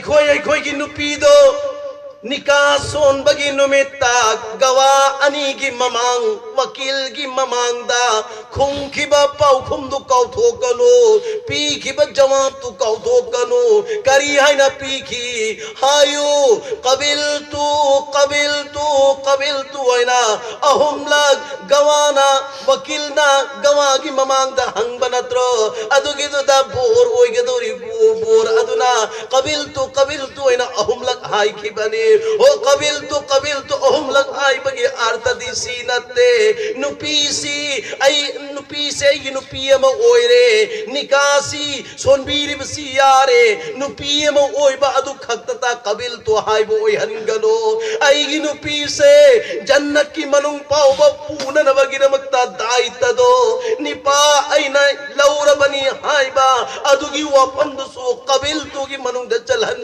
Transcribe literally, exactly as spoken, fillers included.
ꯑꯩꯈꯣꯏ ꯑꯩꯈꯣꯏꯒꯤ ꯅꯨꯄꯤꯗꯣ ꯅꯤꯀꯥ ꯁꯣꯟꯕꯒꯤ ꯅꯨꯃꯤꯠꯇ ꯒꯋꯥ ꯑꯅꯤꯒꯤ ꯃꯃꯥꯡ, ꯋꯀꯤꯜꯒꯤ ꯃꯃꯥꯡꯗ ꯈꯨꯝꯈꯤꯕ ꯄꯥꯎꯈꯨꯝꯗꯨ ꯀꯥꯎꯊꯣꯛꯀꯅꯨ, ꯄꯤꯈꯤꯕ ꯖꯋꯥꯕꯇꯨ ꯀꯥꯎꯊꯣꯛꯀꯅꯨ꯫ ꯀꯔꯤ ꯍꯥꯏꯅ ꯄꯤꯈꯤ? ꯍꯥꯏꯌꯨ, "ꯀꯕꯤꯜꯇꯨ, ꯀꯕꯤꯜꯇꯨ, ꯀꯕꯤꯜꯇꯨ" ꯍꯥꯏꯅ ꯑꯍꯨꯝꯂꯛ ꯒꯋꯥꯅ, ꯋꯀꯤꯜꯅ ꯒꯋꯥꯒꯤ ꯃꯃꯥꯡꯗ ꯍꯪꯕ ꯅꯠꯇ꯭ꯔꯣ? ꯑꯗꯨꯒꯤꯗꯨꯗ ꯕꯣꯔ ꯑꯣꯏꯒꯗꯧꯔꯤꯕ ꯕꯣꯔ ꯑꯗꯨꯅ "ꯀꯕꯤꯜꯇꯨ, ꯀꯕꯤꯜꯇꯨ" ꯍꯥꯏꯅ ꯑꯍꯨꯝꯂꯛ ꯍꯥꯏꯈꯤꯕꯅꯤ꯫ ꯑꯣ, "ꯀꯕꯤꯜꯇꯨ, ꯀꯕꯤꯜꯇꯨ" ꯑꯍꯨꯝꯂꯛ ꯍꯥꯏꯕꯒꯤ ꯑꯔꯊꯗꯤ ꯁꯤ ꯅꯠꯇꯦ꯫ ꯅꯨꯄꯤꯁꯤ ꯑꯩ, ꯅꯨꯄꯤꯁꯦ ꯑꯩꯒꯤ ꯅꯨꯄꯤ ꯑꯃ ꯑꯣꯏꯔꯦ, ꯅꯤꯀꯥꯁꯤ ꯁꯣꯟꯕꯤꯔꯤꯕꯁꯤ ꯌꯥꯔꯦ, ꯅꯨꯄꯤ ꯑꯃ ꯑꯣꯏꯕ ꯑꯗꯨ ꯈꯛꯇꯗ "ꯀꯕꯤꯜꯇꯨ" ꯍꯥꯏꯕ ꯑꯣꯏꯍꯟꯒꯅꯨ꯫ ꯑꯩꯒꯤ ꯅꯨꯄꯤꯁꯦ ꯖꯟꯅꯠꯀꯤ ꯃꯅꯨꯡ ꯐꯥꯎꯕ ꯄꯨꯅꯅꯕꯒꯤꯗꯃꯛꯇ ꯗꯥꯏꯇꯗꯣ ꯅꯤꯄꯥ ꯑꯩꯅ ꯂꯧꯔꯕꯅꯤ ꯍꯥꯏꯕ ꯑꯗꯨꯒꯤ ꯋꯥꯐꯝꯗꯨꯁꯨ "ꯀꯕꯤꯜꯇꯨ"ꯒꯤ ꯃꯅꯨꯡꯗ ꯆꯜꯍꯟ